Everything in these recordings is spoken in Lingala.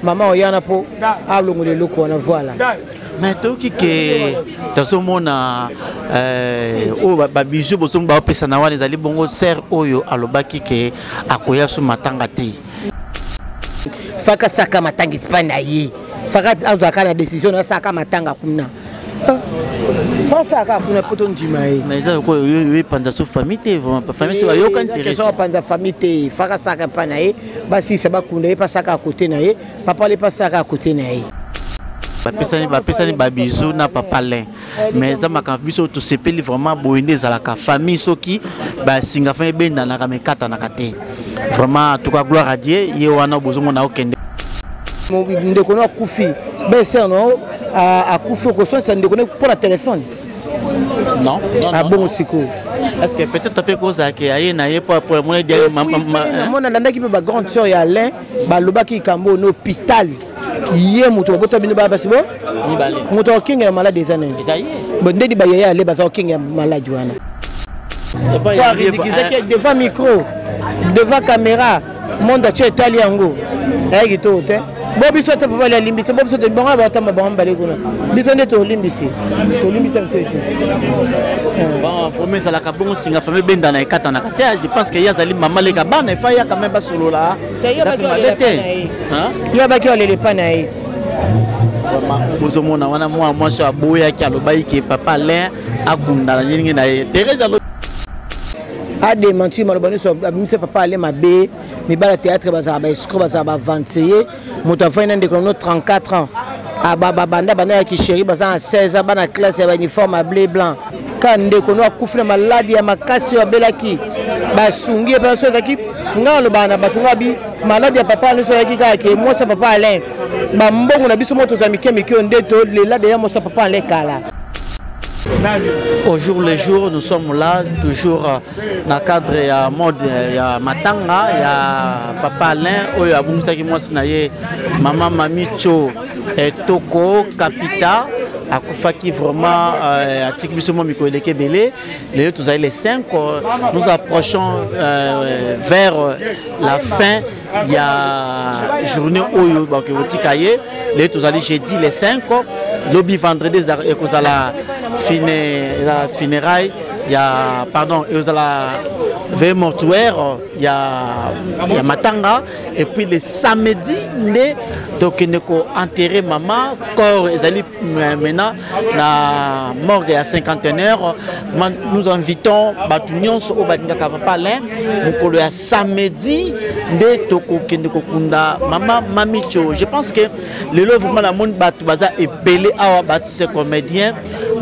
Mama oyana mpo alongola eloko wana, voilà. Mais toyoki ke tozomona oyo babizu bozongi baopesa na wana, ezali bongo sœur oyo alobaki ke akoya so matanga te. Faka saka matanga espagne na ye, faka azwaka na décision na saka matanga kuna, fasaka kuna po tondima ye. Mais eza lokola oyo epanza so famille te, vraiment famille so bayokani te. Question apanza famille te, faka saka epa na ye, basisa bakunda ye, pasaka à côté na ye, papa le pasaka à côté na ye. Bapesani babizu na papa Lin, mais eza makambo biso tosepeli vraiment. Boye nde ezalaka famille, soki basinga famille ebendanaka mais ekatanaka te. Vraiment, en tout cas, gloire à Dieu. Ye wana bozomona okende. Ndeko no akufi, belle-sœur no akufi, okoswanisa ndeko no mpo na telefone? Non. Abongo sikoyo? Est ce que peut-être mpe kozalaka aye na ye po amona? Namona alandaki mpe bagrande sœur ya Alain, balobaki likambo oyo na hôpital. Ye moto babota bino baya basi bo moto akokengela maladi eza nini? Ndeni bayaya ale baza kokengela maladi wana po aridikiزaki devant micro, devant caméra, monde atie etali yango, ayaki to te. Bo biso te, papa alimbisi bo biso te. Bango batamba bango mibale kuna, biso nde tolimbisi, tolimbisa biso ete. Bon, vraiment ezalaka bongo, singa famille ebendana ekatanaka te. Je pense que ye azali mama leka bana, efa yaka me basolola mabe te. Ye abaki alela epa na ye. Bozomona wana mwa mwasi oyo aboyaki, alobaki ke papa Alain akundana ndenge na ye. Thérèse alo Adémentir maloba nyonso abimisa papa Ale mabe. Mibala théâtre bazala baescroc, bazala baaventurier. Moto afai na ndeko no 34 ans, banda banda ya kisheri, baza na 16 ans, bana classe ya bauniforme ya bleu blanc. Ka ndeko no akufi na maladi ya makasi oyo abelaki, basungi ye mpe so ezalaki. Ngai alobaka na bato, ngai abi maladi ya papa nyonso ezalaki kaka ke mwasi ya papa Alain, bambongo na biso mo tozwa mike mike oyo nde tolela deya mwasi ya papa Alain kala. Au jour le jour, nous sommes là, toujours dans le cadre ya mode ya matanga ya papa Alain oyo abungisaki mwasi na ye, mama Mamicho Toko Kapita. Akufaki vraiment, atiki biso mwa mikolo eleki ebele. Lelo tozali les 5, nous approchons vers la fin ya journée oyo bakoki kotika ye. Lelo tozali jeudi les 5, lobi vendredi ekozala funéraille ya, pardon, ekozala veille mortuaire ya matanga, et puis le samedi nde tokende koenterrer mama. Corps ezali maintenant na morgue ya Cinquantenaire. Nous invitons bato nyonso oyo balingaka papa Alain, mokolo ya samedi nde tokokende kokunda mama Mamicho. Je pense que lelo vraiment namoni bato baza ebele awa, baartiste comédien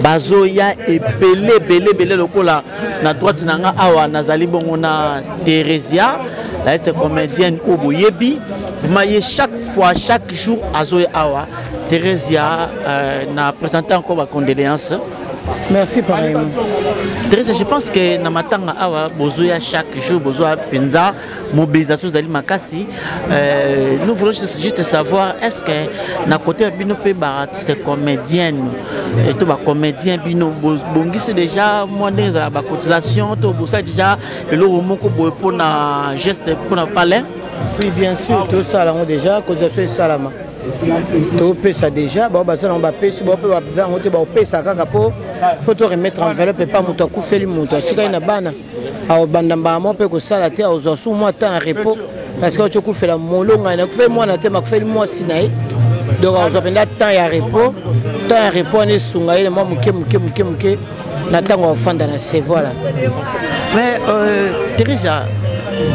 bazoya ebele ebele ebele. Lokola na droite na nga awa, nazali bongo na Thérésia, l'artiste comédienne oyo boyebi vraiment. Ye chaque fois, chaque jour azoya awa. Thérésia, na présenté encore bacondoléance. Merci pareillement. Thérésia, je pense que na matanga awa bozoya chaque jour, bozoya mpenza, mobilisation ezali makasi. Nous voulons juste savoir, est ce que na côté ya bino mpe baartiste comédienne to bacomédien, bino bongisi déjà mwa ndenge ezala bacotisation to bosala déjà eloko moko boye mpona geste mpona palin? Oui, bien sûr, tosala yango déjà. Cotisation esalama, topesa déjà. Bao basala yango, bapesi. Bao mpe baza yango te, baopesa kaka mpo faut to remettre enveloppe epa moto akufeli. Moto atikali na bana, akobanda mbala moko mpe kosala te, akozwa su mwa temps ya repos, parce que auti okufela molonga na akufeli mwana te, makufeli mwasi na ye. Donc akozwa mpenza temps ya repos. Temps ya repos wana esunga ye mwa moke moke moke moke na ntango akofanda na se, voilà. Mais Theresa,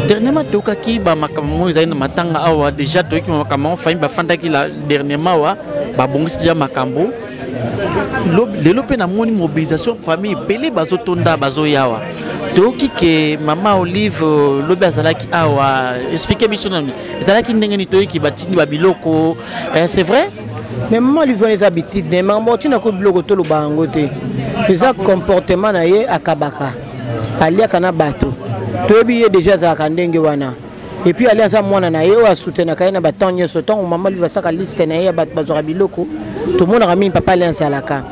dernièrement toyokaki bamakambo moko ezali na matanga awa. Déjà toyoki makambo yango, famille bafandaki la dernièrement awa, babongisi déjà makambo. Lelo mpe namoni mobilisation, famille ebele bazotonda, bazoya awa. Toyoki ke mama Olive lobi azalaki awa. Explique biso nani, ezalaki ndenge nini? Toyoki batindi babiloko, c'est vrai? Mais mama Olive wana eza habitude ne makambo otina ko biloko, toloba yango te. Eza comportement na ye, akabaka, aliaka na bato. Toyebi ye déjà, azalaka ndenge wana. Et puis ale aza mwana na ye oyo asoutenaka ye na batemps nyonso. Ntango mama Olive asaka liste na ye ya bato bazwaka biloko, tomonaka mingi papa ale azalaka.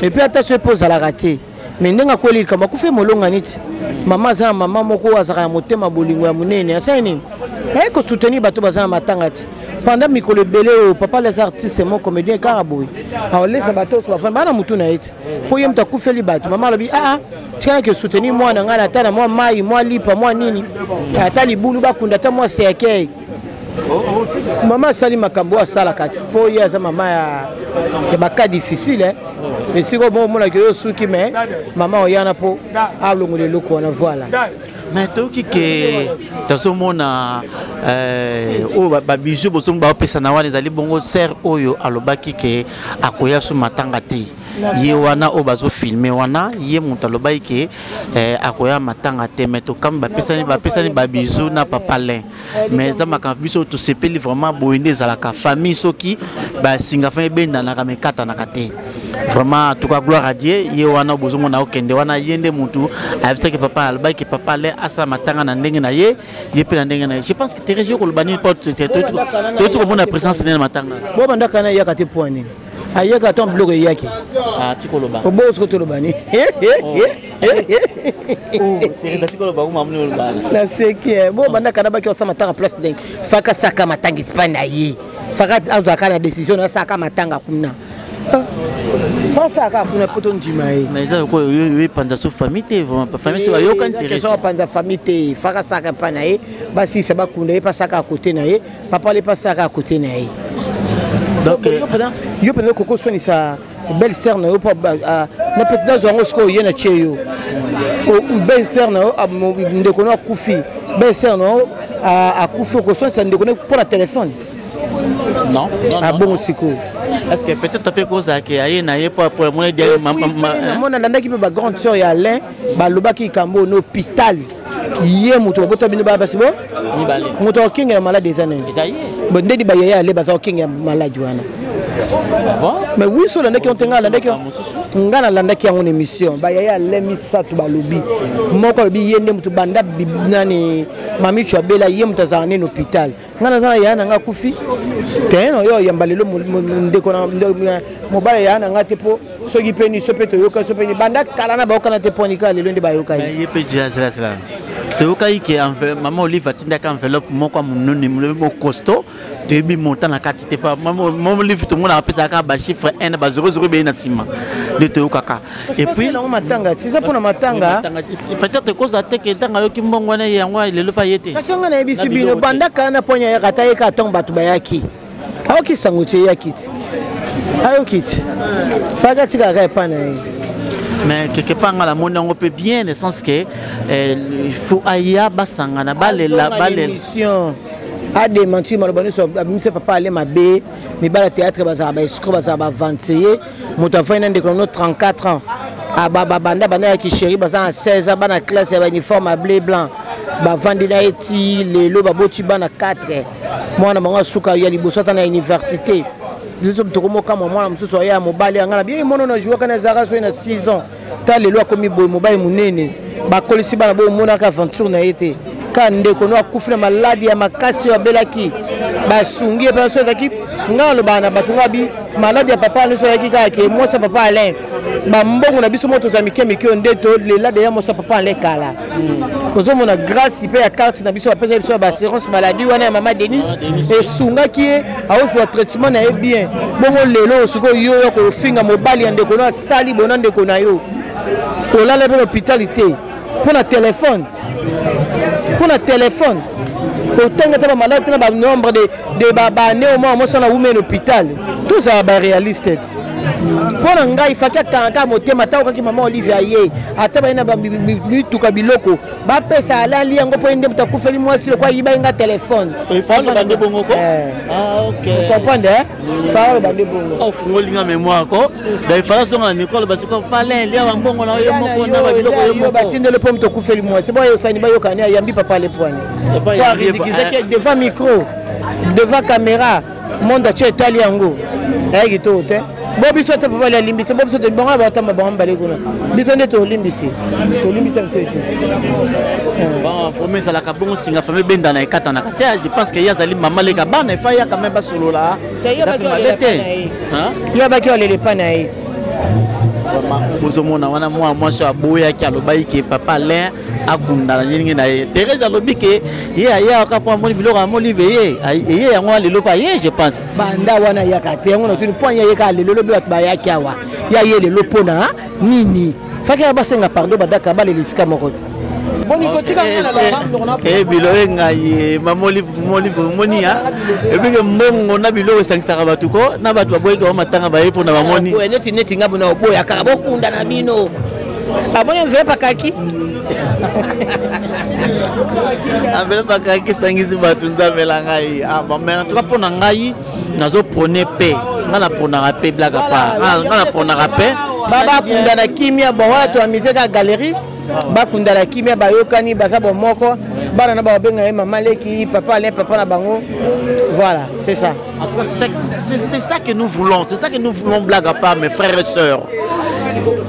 Et puis ata so epo ozalaka te, mais ndenge akweli likambo, akufi molonga niti mama, aza na mama moko oyo azalaka na motema bolingo ya monene. Asali nini? Aye kosoutenir bato baza na matanga ti. Pendant mikolo ebele oyo papa les artiste mo comédien kaka boye aolesa bato oso bafandi bana motu na ye ti mpo ye moto akufeli bato. Mama alobi aa tikalaki soutenir mwana ngai ata na mwa mai, mwa lipa, mwa nini, ata libulu bakunda, ata mwa cercueil. Mama asali makambo oyo asalaka ti mpo ye aza mama ya bacas difficile. Esika omo omonaki oyo suki, mais mama oyana mpo alongola eloko wana, voilà. Mais toyoki ke tozomona oyo babijoux bozongi baopesa na wana, ezali bongo sœur oyo alobaki ke akoya so matanga te. Ye wana oyo bazofilme wana, ye moto alobaki ke akoya matanga te. Mais tokami bapesani babijoux na papa Lin. Mais eza makambo biso tosepeli vraiment. Boye nde ezalaka famille, soki basinga fa ebendanaka ma ekatanaka te. Vraiment, en tout cas, gloire à Dieu. Ye wana bozomona okende wana, ye nde mutu ayebisaki papa, alobaki papa Le asala matanga na ndenge na ye, ye mpe na ndenge na ye. Je pense que Thérèse, yo koloba nini mpo toyoti komona présence nene na matanga? Bo bandaka na eyaka te, po nini ayaka ata biloko eyaki? Tikoloba. Obo siko toloba nini? Naseki bo bandaka na baki osala matanga place ndenge faka saka matanga espagne na ye, faka azwaka na décision na asaka matanga kuna, fasaka kuna po tondima ye. Mais eza lokola oyo epanza so famille te, vraiment famille so bayokani. Te, apanza famille te, faka saka epai na ye, basisa bakunda ye mpe asaka à côté na ye, papa le mpe asaka à côté na ye. Donc yo mpenza okoki oswanisa belle sœur na yo mpo na peut-être nazwa yango sikoyo ye na tie yo belle sœur na yo, ndeko no akufi, belle sœur na yo akufi, okoswanisa ndeko no mpo na telefone? Non. Abongo sikoyo? Est-ce que peut-être mpe kozalaka aye na ye po amoni? Namona alandaki mpe bagrande sœur ya Alain balobaki likambo na hôpital. Ye moto babota bino baya basi bo moto akokengela maladi eza nini? Ndeni bayaya ale baza kokengela maladi wana. Mais oui, so olandaki yango te, ngai alandaki, ngai nalandaki yango na émission. Bayaya ale misato balobi, moko alobi ye nde moto banda nani mamicho abela, ye moto azala nini hôpital. Ngai naza na yaya na ngai akufi te, na oyo oyamba lelo ndeko mobali yaya na ngai te, mpo soki mpe ni so mpe toyoka so mpe ni banda kala na bayokana te, mpo nika lelo nde bayoka ye. Ye mpe zilazilazila toyokaki ke mama Olive atindaki enveloppe moko ya monene mo costaud, toyebi montant na kati te. Mama Olive tomona apesaka bachiffre 1 ba 00 ebeye na nsima nde toyokaka. Et puis nango matanga ti eza mpona matanga. Peut-être ekozala te ke ntango ayoki mbongo wana, yango lelo mpe aye te. Kasi nga nayebisi bino, banda kala na ponya ayaka ata yeka ntango bato bayaki, ayoki sango ti eyaki ti ayoki ti faka atikaka epa na ye. Mais quelque part nga namoni yango mpe bien, le sens que il faut aya basangana, balela, balela. Émission adémentir maloba nyonso abimisa papa ale mabe. Mibala théâtre bazala baescroc, bazala baaventurier. Moto afai na ndeko no 34 ans, banda banda ya kichéri, baza na 16 ans, bana classe ya bauniforme ya bleu blanc, bavandi na ye ti lelo baboti bana 4. Mwana bango asuka ya liboso aza na université. Biso tokomokamwa, mwana mosusu aya ya mobali anga na bien mono na jouaka na ezalaka soki na 6 ans, ta lelo akomi boye, mobali monene, bakolisi bana boye, omonaka aventure na ye te. Kaka ndeko no akufi na maladi ya makasi oyo abelaki, basungi ye mpe so ezalaki. Ngai alobaka na bato, ngai abi maladi ya papa nyonso ezalaki kaka ke mwasi ya papa Alain, bambongo na biso mo tozwa mike mike oyo nde tolela deya mwasi ya papa Alain kala. Ozomona grâce mpe ya carte na biso bapesa biso ya baassurance maladie wana ya mama Denis esungaki ye, aozwa traitement na ye bien. Bongo lelo sikoyo yo ya kofinga mobali ya ndeko no asali bona ndeko na yo, olala mpe na hôpital te mpo na telefone, mpo na telefone otanga te bamalade te na banombre de baane omwa mosala wume na hôpital. Tozala baréaliste ti mpo na ngai faki akangaka motema ata okaki mama Olive aye, ata baye na mituka biloko bapesa alali yango mpo ye nde moto akufeli mwasi lokwa ayiba ye nga telefone. Comprendre, fala bande bongo. Ofungoli nga mémoire ko, donc il fallait songa na micro basiko palin lia bambongo na yo moko na babiloko yo moko. Batindele mpo moto akufeli mwasi boyo osani bayokani, ayambi papa lepwani po aridikiزaki devant micro, devant caméra, monde atie etali yango, ayaki to te. Bo biso te, papa alimbisi bo biso te, bango batamba bango mibale kuna, biso nde tolimbisi, tolimbisa biso ete. Bon, vraiment ezalaka bongo, singa famille ebendana ekatanaka te. Je pense que ye azali mama leka bana, efa yaka me basolola mabe te. Ye abaki alela epa na ye. Bozomona wana mwana mwasi aboyaki, alobaki ke papa Alain akunda na ndenge na ye. Thérèse alobi ke ye ayaka mpo amoni biloko ya Olive, ye eye yango wana lelo mpe aye, je pense. Banda wana ayaka te, yango natuni mpo anya yeka lelo. Lobi bato bayaki awa, ya ye lelo mpona nini? Faki ya basenga pardon, badaka balela esika moko te. Boni kotika nga na la ndoko na Eh, bilo e ngai mama Olive, mama Olive, omoni ya ebike mbongo na biloko esangisaka bato ko na bato baboyaki bango matanga, baye mpona bamoni. Boye neti neti nga bona oboya kaka bokunda na bino, amoni enveloppe akaki. Enveloppe akaki, esangisi bato. Nzambe na ngai. Ah, bon, mais en tout cas mpo na ngai nazoprôner mpe nga naprônaka mpe, blague à part, nga naprônaka mpe. Bakunda na kimia. Bon, wana toamise kaka galerie, bakunda na kimia, bayokani, baza bomoko, bana na bakobenga ye mama leki, papa Alain, papa na bango. Voilà, c'est ça. En tout cas, c'est ça que nous voulons, c'est ça que nous voulons, blague à part, mes frères et sœurs.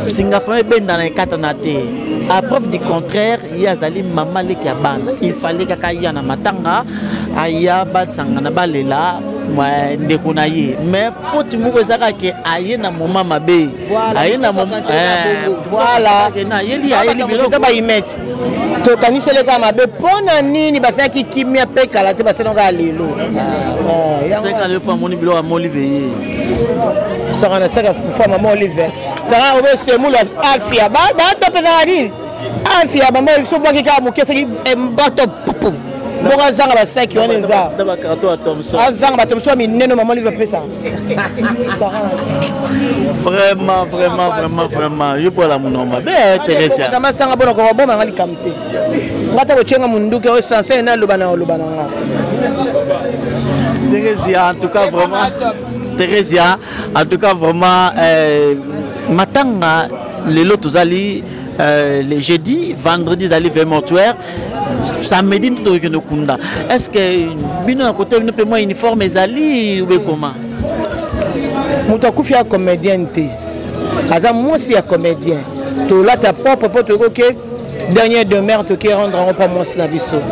Singa famille ebendana, ekatana te. À preuve du contraire, ye azali mama leki ya bana, il fallait kaka ya na matanga aya, basangana, balela ndeko na ye. Mais faute moko ezaka ke aye na moment mabe, aye na Voilà. Ayeli, ayeli biloko. Baimete tokaniseli kaka mabe. Mpo na nini basalaki kimia mpe kala te, basalaki kaka lelo? Seka lelo mpo amoni biloko ya Olive ye. Saka na saka fufa, mama Olive, saka obe semulu afia bato apesaka nini, afia mama Olive. So bwaki kaka moke, soki mbato pupu moko azanga basaki wana eza. Na bacarton ya Thomson. Azanga bato mosusu ya minene, mama Olive apesaka. Vraiment, vraiment, vraiment, vraiment, yo mpo ala monoko mabe, Theresia. Masanga mpona kokoboma nga likambo te. Nga ta kotienga munduki oyo sanse naloba na oloba na nga. Theresia, en tout cas vraiment, Theresia, en tout cas vraiment, matanga lelo tozali le jeudi, vendredi ezali veille mortuaire, samedi nde tokokende kunda. Est ce que bino na kote bino mpe mwa uniforme ezali ube koma? Moto akufi ya comédien te, aza mwasi ya comédien. Tolata propre mpo toyoki oke dernière demeure, toki rendre yango mpa mwasi na biso.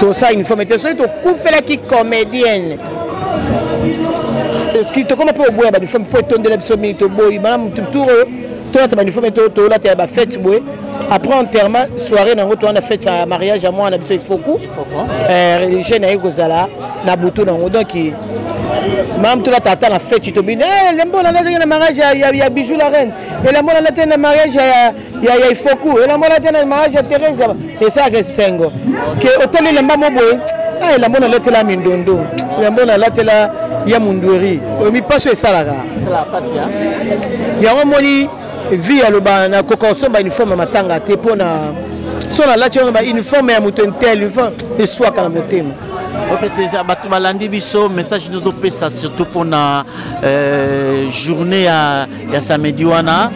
Tosala uniforme te. Soki tokufelaki comédienne, eski tokoma mpe oboya bauniforme mpo etondela biso mingi. Toboyi malamu tour oyo tolata bauniforme, tolata ya bafete boye. Après enterrement, soirée nango towana fete ya mariage ya mwana biso Ifoku, religieux na ye kozala na butu nango. Donc malamu tolata ata na fete. Tobini elembo nalataki na mariage ya Bijou la Reine, elembo nalataki na mariage ya Ifoku, elembo nalataki na mariage ya Thérèse, esalaka esengo ke otali elemba mo boye: elamba nalatela mindondo, elamba nalatela ya mundueri oyo mipaso esalaka yango. Moni vie aloba nakoka kosomba uniforme ya matanga te, mpo na so nalati wana bauniforme ya moto intel, uniforme eswaka na motema. Ok, déjà bato balandi biso, message nozopesa surtout mpona journée ya samedi wana,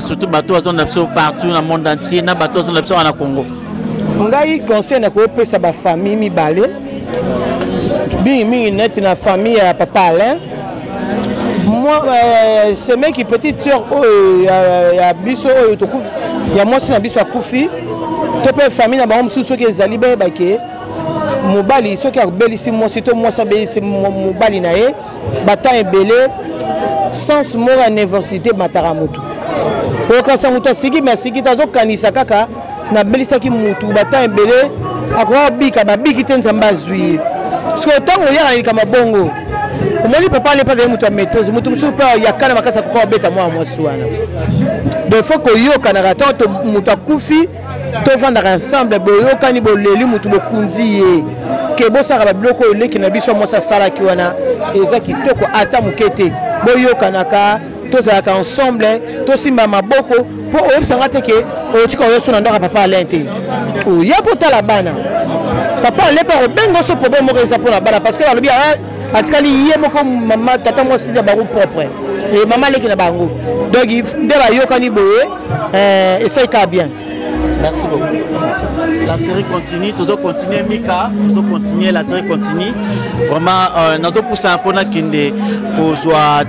surtout bato bazonda biso partout na monde entier, na bato bazonda biso wana na Congo. Ngai conseil nakopesa bafamille mibale, mingimingi neti na famille ya papa Alain, moi semeki, petite sœur oyo ya biso oyo tokufi, ya mwasi na biso akufi, to mpe famille na bango mosusu soki ezali, bayebake mobali soki abelisi mwasi to mwasi abelisi mobali na ye, batemps ebele sens moko ya nervosité mataka motu. Okasa moto asiki, me asiki te, azokanisa kaka nabelisaki mutu batemps ebele, akoka kobika, babiki te, Nzambe azwi ye. Soki ntango oyaka na likambo bongo, omoni papa ale mpe azali moto ya maîtrise, moto mosusu mpe yakana makasi, akoka kobeta mwana mwasi wana. Donc faut koyokanaka ntango moto akufi, tovandaka ensemble, boyokani, boleli motu, bokunzi ye, ke bosalaka babiloko oyo leki na biso mwasi asalaki wana eza kitoko ata moke te. Boyokanaka, tozalaka ensemble, tosimba maboko, mpo oyebisanga te ke otika oyo so na ndako ya papa Alain te, oya mpo tala bana. Papa Alain mpe akobenga so problème moko eza mpona bana, parce que balobi atikali ye moko, mama tata mwasi na bango propre e mama leki na bango. Donc nde bayokani boye, esali kaka bien. Merci beaucoup. La série continue, toujours continuer Mika, toujours continuer, la série continue. Vraiment, nazo poussa mpona kende kozwa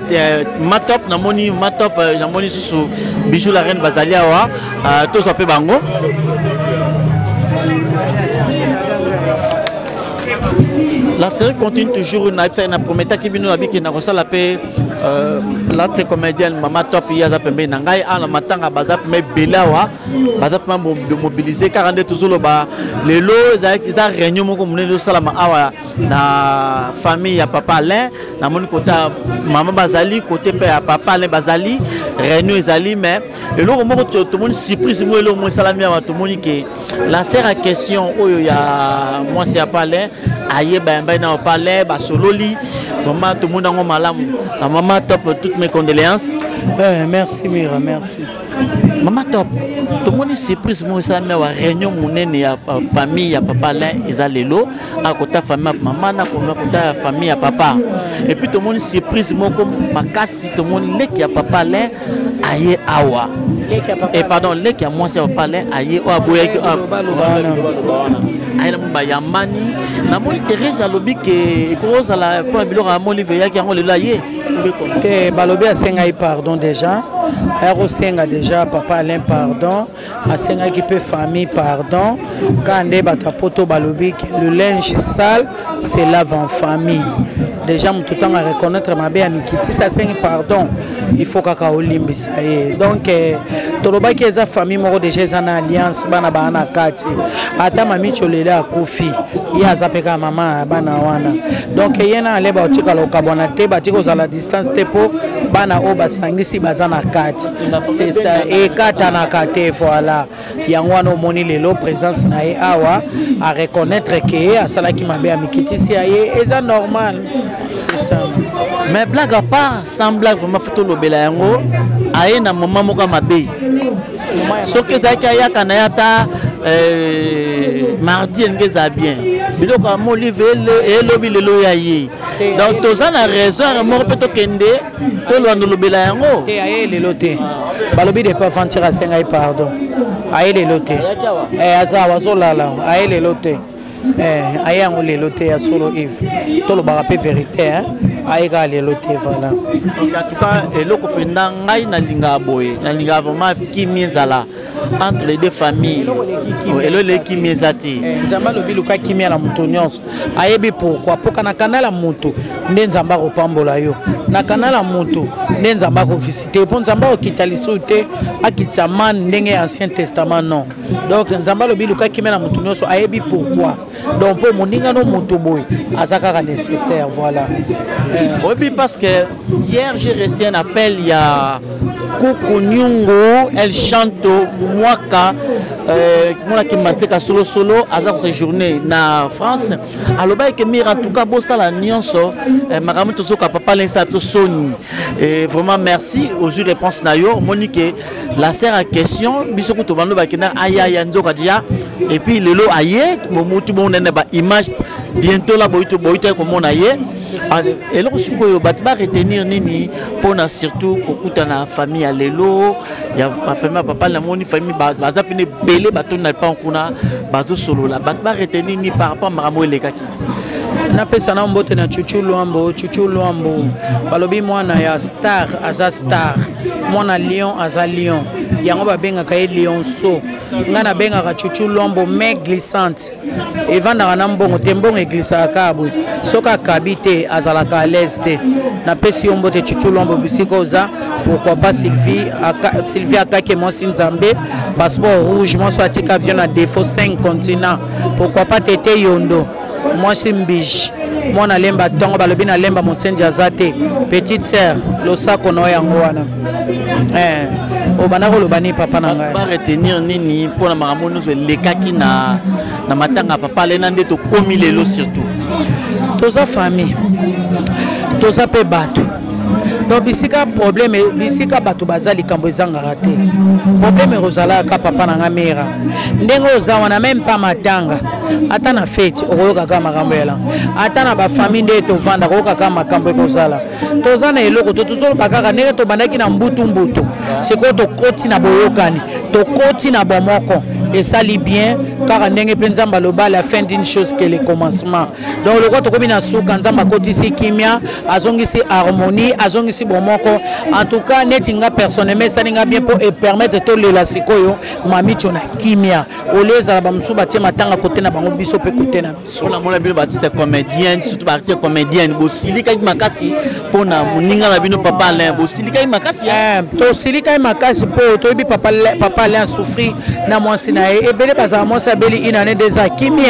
matop, namoni matop, namoni susu Bijou la Reine bazali awa, tozwa mpe bango. La série continue toujours. Na prometaki bino na biki na kosala pe l'autre comédienne Mama Top ye aza pembeni na ngai awa na matanga, baza pema ebele awa, baza pema mobiliser kaka nde tozoloba. Lelo eza réunion moko monene ezosalama awa na famille ya papa Alain. Namoni kota mama bazali, kote mpe ya papa Alain bazali, réunion ezali. Mais eloko moko tomoni, surprise moko, eloko moko esalami awa, tomoni ke la sœur ya question oyo ya mwasi ya papa Alain ayeba yambai na papa Alain, basololi. Vraiment, tomoni yango malamu. Na Mama Top, toutes mes condoléances. Merci Mira, merci. Mama Top, tomoni surprise moko esalami awa. Réunion monene ya famille ya papa Alain eza lelo, akota famille ya mama na kota ya famille ya papa. Et puis tomoni surprise moko makasi, tomoni leki ya papa Alain aye awa, et pardon, leki ya mwasi ya papa Alain aye, oyo aboyaki aye na bayambani. Namoni Therese alobi ke ekozala mpona biloko ya Molive, eyaki yango lelo aye. Te, balobi asengai pardon déjà, aya kosenga déjà papa Alain pardon, asengaki mpe famille pardon. Kaka nde bato ya poto balobi ke le linge sale se lave en famille. Déjà moto ntango areconnaître mabe ya mikitisi, asengi pardon, il faut kaka olimbisa ye. Donc tolobaki eza famille moko déjà, eza na alliance, bana baa na kati. Ata Mamicho lelo akufi, ye aza mpe kaka mama ya bana wana. Donc ye na ale baotikala kokabwana te, batiki kozala distance te, mpo bana oyo basangisi baza na kati, c'est ça, ekatanaka te. Voilà, yango wana omoni lelo présence na ye awa, areconnaître ke asalaki mabe ya mikitisi ya ye, eza normal, c'est ça. Mais blague à part, sans blague, vraiment faut tolobela yango, aye na moment moko ya mabe. Soki ezalaki ayaka na ye ata mardi, elingi ezala bien. Biloko ya Molive elobi lelo ya ye, donc toza na raison moko mpe tokende tolwanda olobela yango. Te, aye lelo te. Balobi depuis aventure asengai pardon, aye lelo te. Aza awa, azolala, aye lelo te. Aye yango lelo te ya solo. Yves, tolobaka mpe vérité, aye kaka lelo te, voilà. Donc en tout cas, eloko mpenza ngai nalingaka boye, nalingaka vraiment kimi ezala entre les deux familles. Elo eleki kimi eza te. Nzambe alobi luka kimia na moto nyonso. Ayebi pourquoi? Mpoka na kanala moto nde Nzambe akopambola yo, na kanala moto nde Nzambe akovisite, mpo Nzambe akokita lisusu te, akitisa man ndenge ya Ancien Testament, non. Donc Nzambe alobi luka kimia na moto nyonso, ayebi pourquoi. Donc mpo moninga no moto boye aza kaka nécessaire, voilà. Oyebi, parce que hier j'ai reçu un appel ya Kuku Nyungu El Chanto Mwaka, monaki Matika solo solo, aza koséjourner na France. Alobaki ke Mire, en tout cas bosala nyonso, makambo tozoka papa lensa tosoni. Vraiment merci, ozwi réponse na yo. Omoni ke la sœur ya question, biso kutu bando bakenda aya ya nzoka déjà. Et puis lelo aye, bomutu bonene ba image bientôt la boyito boyito komona ye. Eloko sikoyo bato baretenir nini mpona surtout kokutana famille ya lelo, ya famille ya papa? Namoni famille baza pene ebele, batondi na lipango kuna, bazosolola. Bato baretenir nini par rapport makambo elekaki? Napesa na mbote na Chuchu Lwambo. Chuchu Lwambo, balobi mwana ya star aza star, mwana lion aza lion, yango babengaka ye lionceau. Ngai nabengaka Chuchu Lwambo main glissante, evandaka na mbongo te, mbongo eglisaka kaka boye. Soki akabi te, azalaka à l'aise te. Napesi yo mbote, Chuchu Lwambo, bisika oza. Pourquoi pas Sylvie Aka, Sylvie Akake, mwasi Nzambe, passeport rouge, mwasi atika avion na défaut 5 continent. Pourquoi pas Tete Yondo, mwasi mbiji, mwana lemba ntongo, balobi na lemba mosenzi aza te. Petite sœur, losako na oyo yango wana. Obanda koloba nini, papa na ngai? Baretenir nini mpona makambo nyonso elekaki na matanga ya papa Alena, nde tokomi lelo surtout? Toza famille, toza mpe bato. Donc bisika problème, bisika bato baza, likambo ezangaka te. Problème ekozalaka, papa na nga Mira, ndenge oza wana, même pa matanga, ata na fete, okoyoka kaka makambo yala, ata na bafamille nde tovanda, koyoka kaka makambo ekozala. Toza na eloko to tozoloba kaka ndenge tobandaki na mbutu mbutu, sikoyo tokoti na boyokani, tokoti na bomoko, esali bien. Kaka ndenge mpe Nzambe aloba, la fin d'une chose que le commencement. Donc lokola tokomi na suka, Nzambe akotisi kimia, azongisi harmonie, azongisi bomoko. En tout cas neti nga personnellement esali nga bien mpo epermettre tolela sikoyo Mamicho na kimia, olie ezala bamosusu batie matanga kote na bango, biso mpe kote na biso. Mpona mona bino baartiste comédienne, surtout baartiste comédienne, bosilikaki makasi mpona moninga na bino papa Alain, bosilikaki makasi? Tosilikaki makasi mpo toyebi papa Alain asouffrir na mwasi na ye. Ebele bazala mwasi abeli une année, 2 ans, kimi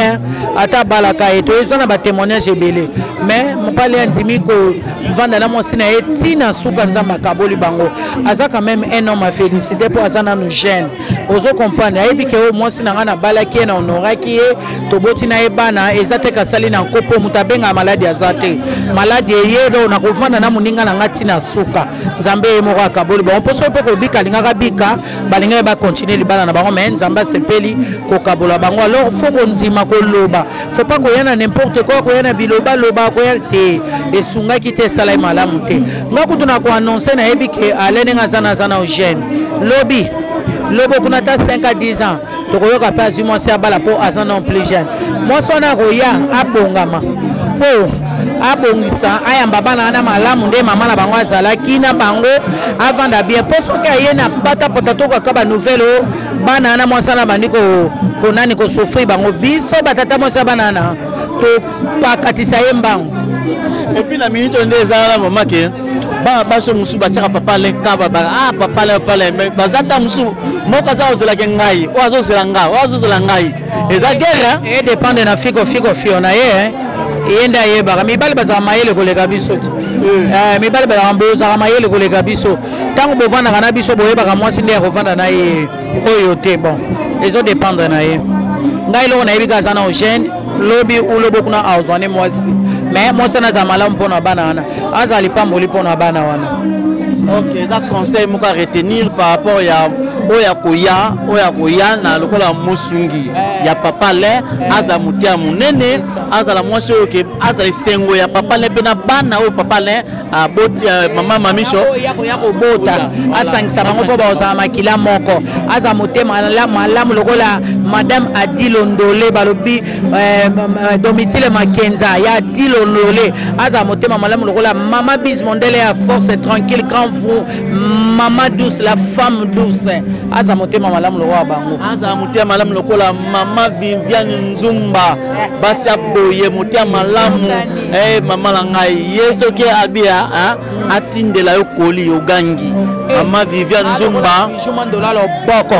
ata abalaka ye. Toyeza na batémoignage ebele, mais papa Alain andimi kovanda na mwasi na ye ntina suka, Nzambe akaboli bango. Aza quand même un homme à féliciter mpo aza nanu jeune, ozo comprendre. Ayebi ke oyo mwasi na ngai nabalaki ye, na honoraki ye, toboti na ye bana, eza te kasali na nkopo. Moto abengaka maladi aza te, maladi eye do nakovanda na moninga na ngai ntina suka, Nzambe ye moko akaboli bango. Mpo soki mpe kobika alingaka bika, balingaki bacontinue libala na bango, mais Nzambe asepeli kokabola bango. Alors faut kondima koloba, faut pas koya na n'importe quoi, koya na bilobaloba, koya te esungaki te, esalai malamu te. Nga kutu na koannonce, nayebi ke ale ndenge aza na aza na jeune, lobi lobo kuna ata 5 à 10 ans tokoyoka mpe azwi mwasi abala, mpo aza non plus jeune. Mwasi wana akoya abongama mpo abongisa, ayamba bana wana malamu nde mama na bango azalaki na bango, avanda bien. Mpo soki aye na patapata to kaka banouvelle oyo, bana wana, mwasi wana bandi konani kosouffrir bango. Biso batata mwasi ya bana wana topakatisa ye mbango. Et puis na minute oyo nde eza wana vraiment ke bana basi mosusu batiaka papa Alain kaba, ah, papa Alain, papa Alain, mais baza ta mosusu moko aza kozelaki ngai, oyo azozela ngai, oyo azozela ngai, eza guerre. E dépendre na fiko fiko fio na ye, ye nde ayebaka. Mibali bazalaka mayele koleka biso ti. Mibali bazalaka, bozalaka mayele koleka biso. Ntango bovandaka na biso, boyebaka mwasi nde ya kovanda na ye oyo te. Bon, ezodépendre na ye. Ngai eloko nayebi kaka, aza na jeune, lobi ulobo kuna azwane mwasi, mais mwasi wana azala malamu mpona bana wana, azala lipamboli mpona bana wana. Ok, eza conseil moko à retenir par rapport ya oyo ya koya, oyo ya koya na lokola mosungi ya papa Alain, azala moto ya monene, azala mwasi oyo ke azala esengo ya papa Alain mpe na bana oyo papa Alain aboti, mama Mamisho. Ya koya kobota, asangisa bango mpo bazala makila moko. Aza motema malamu lokola madame Adilo Ndole, balobi Domitile Makenza ya Adilo Ndole. Aza motema malamu lokola mama Bis Mondele ya force tranquille, grand fou, mama douce, la femme douce. Aza motema malamu lokola bango. Azala motema malamu lokola mama Viviane Nzumba. Basi aboye motema malamu, mama na ngai ye soki abia atindela yo koli ogangi, mama Viviane Nzumba. Mandola loboko,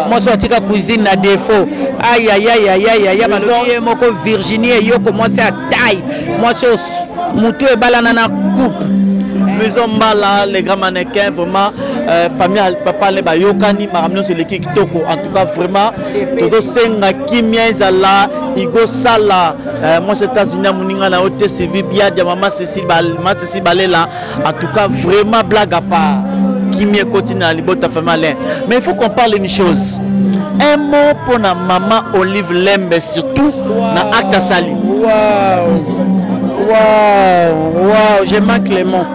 mwasi atika cuisine na défaut, ayayayayaya. Balobi ye moko Virginie Eyoko, mwasi ya taille, mwasi motu ebalana na coupe. Maison Mbala, les grands mannequins, vraiment, famille papa le bayokani, makambo nyonso eleki kitoko. En tout cas, vraiment, tozosenga kimia ezala. Igo Sala, mwasi États-Unis ya moninga na yo te, Sylvie Biadia, mama Cécile, mama Cécile Balela. En tout cas, vraiment, blague à part, kimia ekoti na libota famille Alain. Mais il faut qu'on parle une chose. Un mot pour la maman Olive Lembe, surtout na acte asali. Wow. Wow, wow, je manque les mots.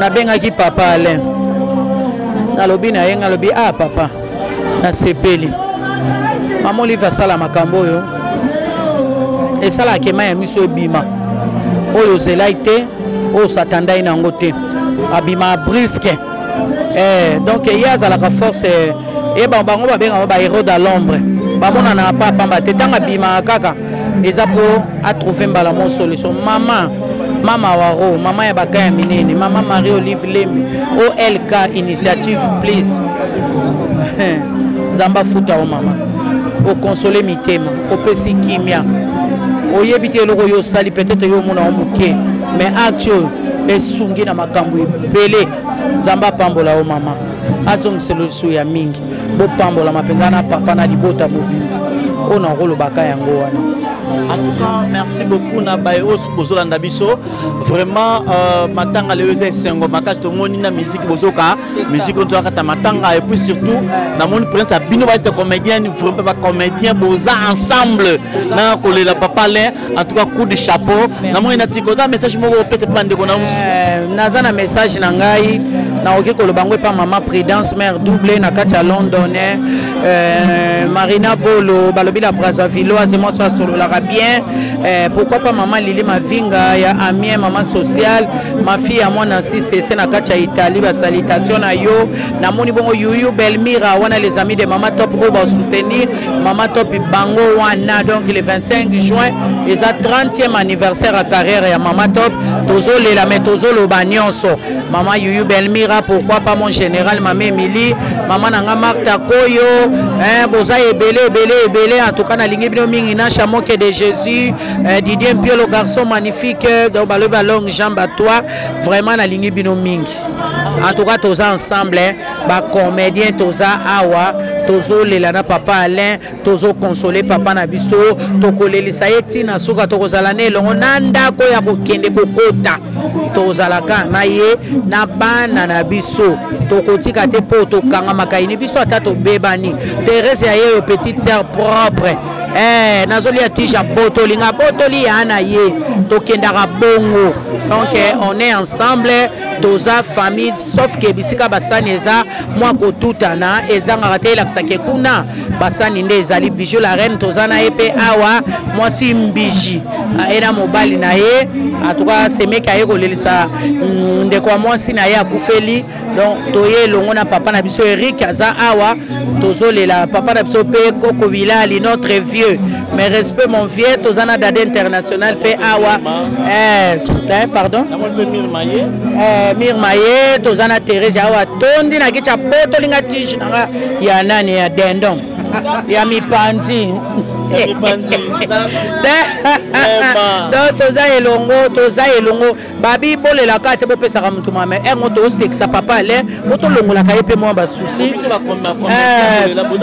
Nabengaki papa Alain, nalobi na ye, nalobi: "Ah papa, nasepeli mama Olive asala makambo oyo." Esalaka ema ya miso ebima oyo ozelai te, oyo osatandai na yango te, abima brusque. Donc ye azalaka force ye. Bango babengaka bahéros dans l'ombre, bamonanaka pa pamba te. Ntango abimaka kaka, eza mpo atrouve mbala mo solution. Mama, mama waro, mama ya baka ya minene, mama Marie Olive Lembe, OLK Initiative Please, Nzambe afuta o mama. Okonsole mitema, opesi kimia. Oyebi te eloko oyo osali, peut-être yo omona o moke, mais acte oyo esungi na makambo ebele. Nzambe apambola yo mama, azongisela lisusu ya mingi. Bopambolama mpenza na papa na libota mobimba. Oyo nakolobaka yango wana. En tout cas, merci beaucoup na baye oyo bozolanda biso. Vraiment, matanga lelo eza esengo makasi. Tomoni na musique, bozoka musique oyo tozakata matanga. Et puis surtout namoni prince ya bino baeste comédienne, vraiment bacomédien boza ensemble na kolela papa Alain. En tout cas, coup de chapeau. Namoni na tika oza message moko opesa mpe bandeko na mosusu. Naza na message na ngai. Nakoki koloba yango epa mama Prudence mère double na kati ya London, Marina Bolo balobi la Brazzavilloise mwasi asololaka bien. Pourquoi pas mama Lili Mavinga ya Amiens, mama sociale, ma fille ya mwana Sisi na kati ya Italie, ba salutation na yo. Namoni bongo Yuyu Belmira wana, les amis de mama Top oyo ba soutenir mama Top bango wana. Donc le 25 juin eza 30e anniversaire ya carrière ya mama Top. Tozolela mais tozoloba nyonso. Mama Yuyu Belmira, pourquoi pas mon général, mama Emily, mama nanga Martha Koyo, hein, boza ebele ebele ebele. En tout cas nalingi bino mingi na Chamoke de Jésus, Didier Mpiolo, garçon magnifique, donc balobi ba longue jambe à toi, vraiment nalingi bino mingi. En tout cas toza ensemble, hein, ba comédien toza awa, tozolela na papa Alain, tozoconsoler papa na biso, tokolelisa ye ntina suka, tokozala na elongo na ndako ya kokende kokota, tozalaka na ye na bana na biso, tokotika te mpo tokangamaka ini biso ata tobebani. Therese ya ye yo petite sœur propre, nazolia tige botoli nga botoli ya na ye, tokendaka bongo. Donc on est ensemble, toza famille, sauf ke bisika basani eza mwa kotutana ezangaka te, elakisaka kuna basani nde ezali. Bijou la reine toza na ye mpe awa, mwasi mbiji aye na mobali na ye. En tout cas semeki aye kolelisa ndeko ya mwasi na ye akufeli. Donc toye elongo na papa na biso Eric aza awa, tozolela papa na biso mpe Koko Bilali, notre vieux, mais respect mon vieux. Toza na Dada International mpe awa, pardon, Mir Maye, toza na Therese awa, tondi na kiti ya botolinga tige nanga ya nani ya dendon ya mipanzi. Donc toza elongo, toza elongo. Babi bolelaka te, bopesaka motu mame erngo, tosekisa papa Alain po tolongolaka ye mpe mwa basusi.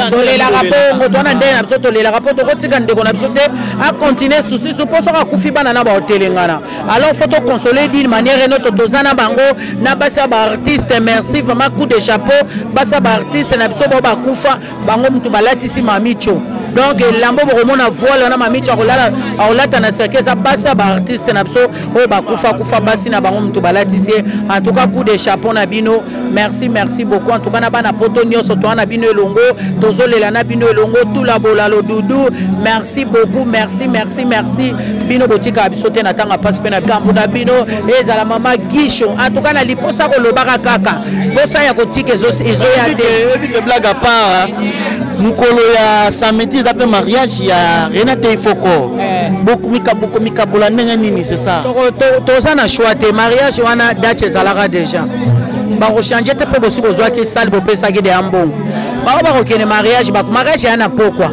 Tolelaka bongo, towana ndenge na biso, tolelaka mpo tokotika ndeko na biso te acontinue susi su, mpo soki akufi bana na baotelengana. Alors faut toconsoler d'une manière enoto. Toza na bango na basi ya baartiste, merci vraiment, coup de chapeau. Basi ya baartiste na biso bao bakufa, bango mutu balatisi Mamicho. Donc elambo bokomona voile wana Mamicho akolata na cercueil, eza basi ya baartiste na biso oyo bakufa kufa, basi na bango mutu balatisi ye. En tout cas coup de chapeau na bino, merci, merci beaucoup. En tout cas na bana poto nyonso, toa na bino elongo, tozolela na bino elongo. Tula bolalo dudu, merci beaucoup, merci, merci, merci. Bino botikaka biso te na ntango ya mpasi mpe na kambo na bino ezala mama Gisho. En tout cas na liposa kolobaka kaka mposa ya kotika ezoya te. Blague à part, mokolo ya samedi eza mpe mariage ya Renate Ifoko, bokomikabola ndenge nini? C'est ça. Toza na choix te. Mariage wana date ezalaka déjà, bakochange te mpo bosi bozwaki sale, bopesaki de ya mbongo. Bango bakokende mariage, mariage ya na pokwa,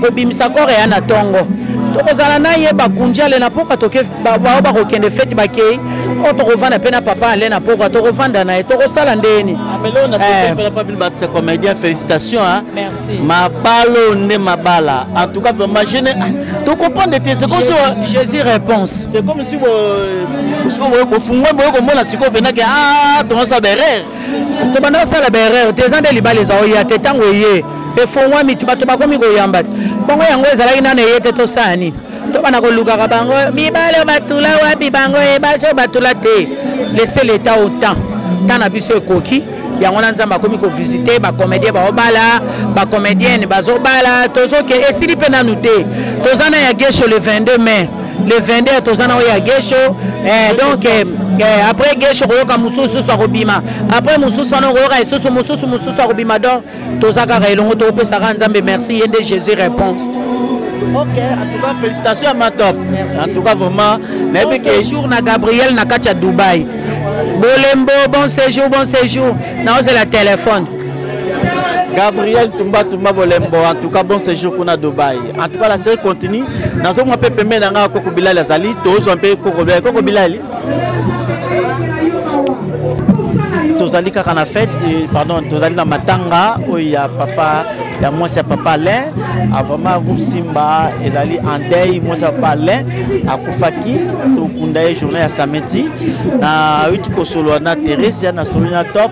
kobimisa corps ya na ntongo, tokozala na ye bakunji ale na pokwa. Bao bakokende feti, bakei oyo, tokovanda mpe na papa ale na pokwa, tokovanda na ye, tokosala ndeni. Comédien, félicitations, hein. Merci. Mabalo nde mabala. En tout cas vraiment je ne to comprendre te, c'est comme si Jésus réponse. C'est comme si bofungwa boye komona sikoyo mpena ke ah, tongosala baerreur. Tobanda kosala baerreur te, eza nde libala eza oya te. Ntango eye efongwami ti bato bakomi koyamba te, bongo yango ezalaki nano eye te. Tosala nini? Tobanda kolukaka bango mibale batula wapi, bango ebasi oyo batula te. Laisser l'état au temps, temps na biso ekoki. Yango wana Nzambe akomi kovisite bacomédien, baobala, bacomédienne bazobala. Tozoke esili mpe nanu te. Toza na ya Gesho le 22 mai, le 22 toza na oyo ya Gesho. Donc après Gesho koyoka mosusu susu akobima, après mosusu wana okoyoka lisusu mosusu mosusu akobima. Donc toza kaka elongo, tokopesaka Nzambe merci, ye nde Jésus réponse. Ok, en tout cas, félicitations à ma top. Merci. En tout cas, vraiment, bon séjour na Gabriel na kati ya Dubaï. Bolembo, bon séjour, bon séjour. Naozela téléphone. Gabriel Tumba Tumba Bolembo, en tout cas, bon séjour kuna Dubaï. En tout cas, la série continue. Nazo moi pe pembe nanga Koko Bilali azali, tozo mpe Koko Bilali. Koko Bilali. Tozali kaka na fête, pardon, tozali na matanga oyo ya papa ya mwasi ya papa Alain. Vraiment groupe Simba ezali en deuil. Mwasi ya papa Alain akufaki, tokunda ye journée ya samedi. Na euti kosolola na Theresia, na sololi na Top.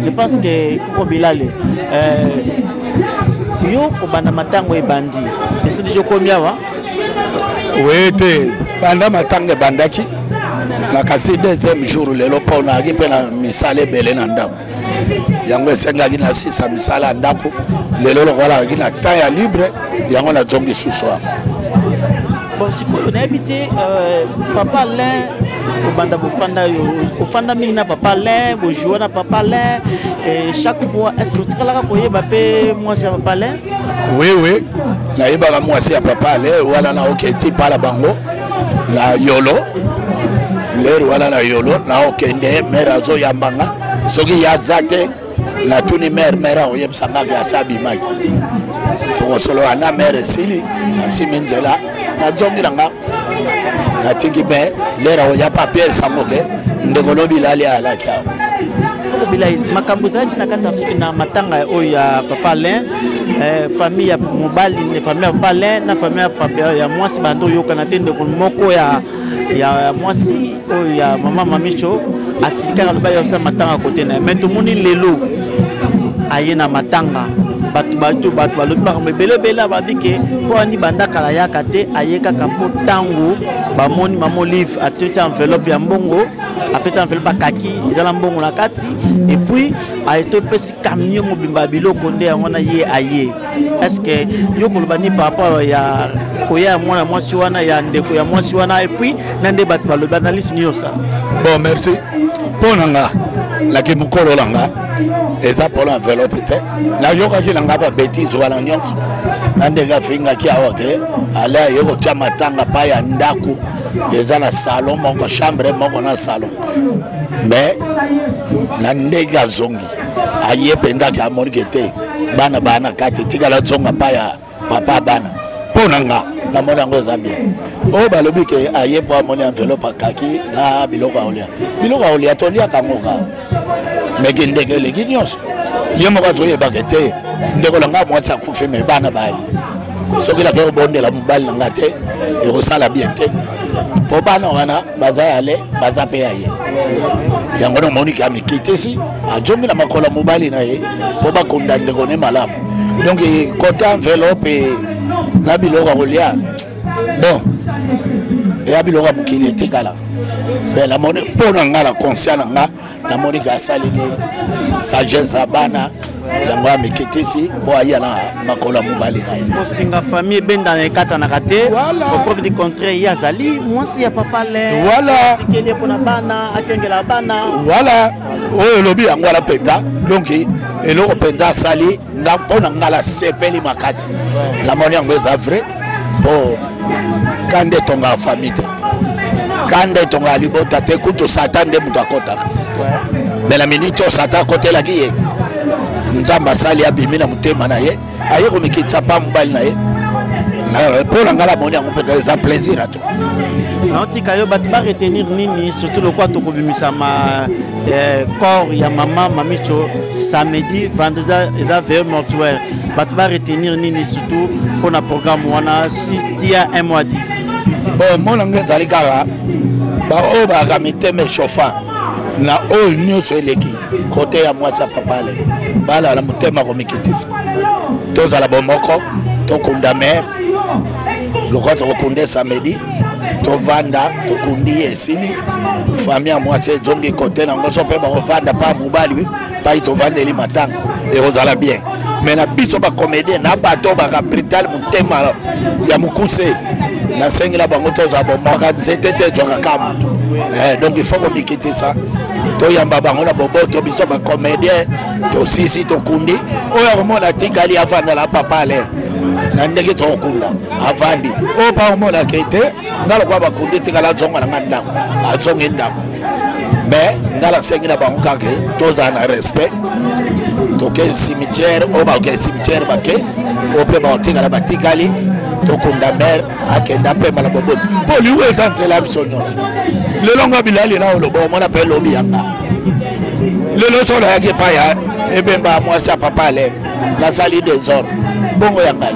Je pense que Koko Bilale, yo kobanda matango ebandi esi deja okomi awa? Oye te, banda matanga ebandaki. Nakasi deuxième jour lelo mpo nayaki mpe na misala ebele na ndako. Yango esengaki nasisa misala ya ndako lelo lokola ayaki na temps ya libre, yango nazongi susu awa. Bon, sikoyo nayebi te, papa Alain, kobanda bofanda, yo ofanda mingi na papa Alain, bojoua na papa Alain, et chaque fois, est ce que otikalaka koyeba mpe mwasi ya papa Alain? Oui, oui, nayebaka mwasi ya papa Alain wana. Naoketi pala bango na yolo lere wana, na yolo naokende, mare azoyambanga. Soki ye aza te, natuni mare, mare akoyebisa nga ke asi abimaki. Tokosolola na mare, esili, nasimi nzela, nazongi na nga, natiki me lere akoya papier sango ke ndeko lobi lali alaki awa. Soko Bilai, makambo ezalaki na kati na matanga oyo ya papa Alain, famille ya mobali, famille ya papa Alain na famille ya papa ya mwasi bando oyokana te. Ndeko moko ya mwasi oyo ya mama Mamicho asilikaka, aloba ya osala matanga kote na ye. Mais tomoni lelo aye na matanga, bato bato bato balobi makambo ebele ebele, babi ke mpo ani banda kala yaka te, aye kaka mpo ntango bamoni mama Olive atesi enveloppe ya mbongo, apesi enveloppe akaki eza na mbongo na kati, et puis ayetopesi camion mobimba ya biloko, nde yango wana ye aye. Est ce que yo koloba nini par rapport ya koya ya mwana mwasi wana, ya ndeko ya mwasi wana, et puis na nde bato balobi, analyse nini osala? Bon, merci. Mpo na nga, naki mokolo na nga eza mpona enveloppe te. Nayokaki na nga babêtises wana nyonso na ndenge afingaki awa ke ale aye kotia matanga pa ya ndako eza na salon moko, chambre moko na salon. Mais na ndenge azongi, aye mpenza ke amonike te bana baa na kati, tikala zonga pa ya papa bana. Mpo na nga, namoni yango eza bien. Oyo balobi ke aye mpo amoni enveloppe akaki na biloko ya kolia, biloko ya kolia toliaka yango kaka. Meke ndenge eleki nyonso, ye moko azoyebaka te ndeko na nga mwasi akufi, me bana baye. Soki nake kobondela mobali na nga te, ekosala bien te, mpo bana wana baza yale, baza mpe ya ye. Yango namoniki amikitisi, ajongi na makolo ya mobali na ye mpo bakunda ndeko ne malamu. Donc kota enveloppe na biloko ya kolia, bon, eya biloko ya mokili etikala. Me namoni, mpo na nga, na conscient na nga, namoni ke asaleli sagesse ya bana, yango amikitisi mpo aya na makolo ya mobali na ye. Kosinga famille ebendana ekatanaka te. Au preuve du contraire, ye azali mwasi ya papa le. Voilà. Atikeli ye mpona bana, akengela bana. Voilà, oyo elobi yango wana mpenza. Donc eloko mpenza asali nga, mpo na nga, nasepeli makasi, namoni yango eza vrai, mpo kanda etongaka famille te, kanda etongaka libota te. Kutu Satan nde moto akɔtaka. Me na miniti oyo Satan akotelaki ye, Nzambe asali abimi na motema na ye, aye komikitisa pa mobali na ye. Mpo na ngai, namoni yango mpenza eza plaisir ato. Naotika yo, bato baretenir nini, surtout lokola tokobimisa ma corps ya mama Mamicho samedi, vendredi eza veille mortuaire, bato baretenir nini surtout mpona programme wana, si tia un mois dit? Bon, mona ngo ezali kaka baoyo bayaka mitema echauffa na oyo nyonso eleki kote ya mwasi ya papale, balala motema komikitisa, tozala bomoko, tokunda mare lokola tokokunda samedi, tovanda, tokundi ye, esili, famille ya mwasi ezongi kote nango, so mpe bakovanda pa mobali pai tovandeli matanga, ekozala bien. Me na biso bacomédien na bato bakapital motema ya mokuse, nasengela bango tozala bomaka nzete te ezwaka ka moto. Donc il faut komikitisa, toyamba bango na boboto. Biso bacomédien tosisi, tokundi, oyo akomona atikali avanda na papa ale na ndenge tokokunda, avandi. Oyo mpa omonaka ete nga lokola bakundi, etikala azonga na nga ndako, azongi ndako. Mais nga nasengi na bango kaka tozala na respect. Toke cimetière, oyo bakoke cimetière bake, oyo mpe bakotikala batikali, tokunda mare, akenda pema na boboto, mpo liwa eza nzela ya biso nyonso. Lelo nga bilali na oloba, omona mpe lobi yanga. Lelo so nayaki epai ya ebemba ya mwasi ya papa ale, nasali désordre bongo ya ngai.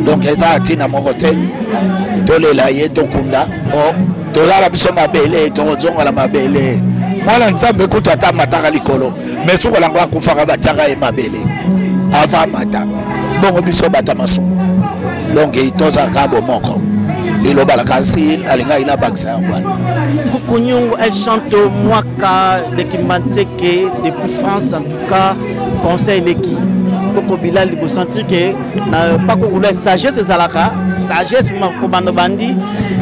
Donc eza ntina moko te tolela ye, tokunda mpo tozala biso mabele, tokozonga na mabele. Mwana Nzambe kutu ata amataka likolo, mais soki olango akufaka, batiaka ye mabele avant amata. Bongo biso bato ya masumu? Donc tozalaka bomoko. Liloba nakanisi nalingaki nabakisa yango wana. Kukunyungu, elle chante Mwaka de Kimbanseke depuis France. En tout cas, conseil leki. Koko Bilal, vous sentez que na pas kokula sagesse ezalaka sagesse kobanda bandi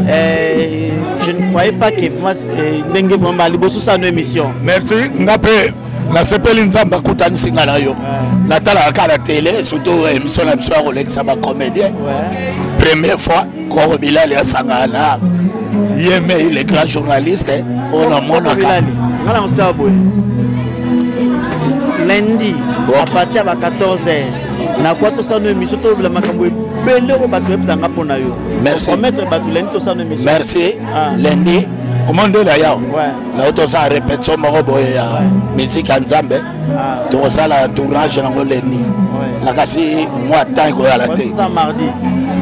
eh, je ne croyais pas que vraiment eh, ndenge vraiment liboso sa no émission. Merci nga mpe nasepeli nzambe akutanisi nga na yo. Natalaka kaka na tele, surtout émission na biso ya kolekisa bacomédien. Première fois Koko Bilali asangana na ye mei le grand journaliste oyo namonaka. Nga na mosala boye lundi à partir ya ba 14 heures nakoya tosala no émission, tolobela makambo ebele oyo bato oyebisanga mpo na yo. Merci. Promettre bato lundi tosala no émission. Merci. Lundi omondela yawo nao tosala répétition moko boye ya musique ya Nzambe. Tokosala tournage nango lundi, nakasi mwa temps ekoyala te.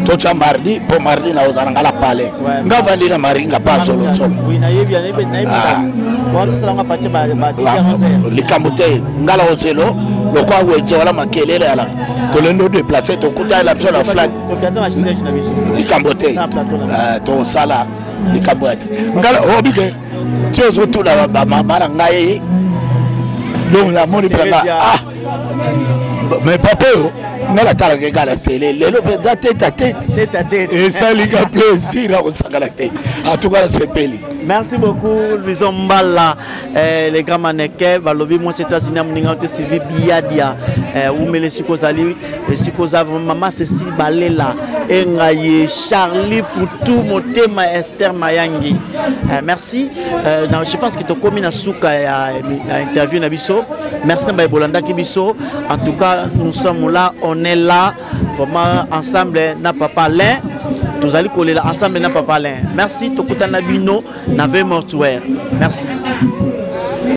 Totya mardi, mpo mardi nakozala nga na palais, nga vandi na Maringa pa solosolo. Likambo te, nga na kozelo lokwa wenze wana makelele yalaka tolendi odeplace, tokutani na biso na flat. Likambo te, tokosala likambo ya te. Nga obike ti ozotuna bamama na ngai, donc namoni mpenza, ah mais papa oyo nga natalaka eka na tele, lelo mpenza tete à tete esalika plaisir akosakana te. En tout cas nasepeli. Merci beaucoup, Louison Mbala, eh, les grands mannequins, balobi moi États-Unis moninga te Sylvie Biadia, eh, umele sikozali sikoza maman Cécile Balela engaye Charlie Poutou Motema Esther Mayangi. Eh, merci. Eh, non, je pense que tokomi na suka ya, ya interview na biso. Merci ba bolandaki biso. En tout cas, nous sommes là, on est là vraiment ensemble na papa Alain. Tozali kolela ensemble na papa Alain. Merci, tokutana bino na veille mortuaire. Merci.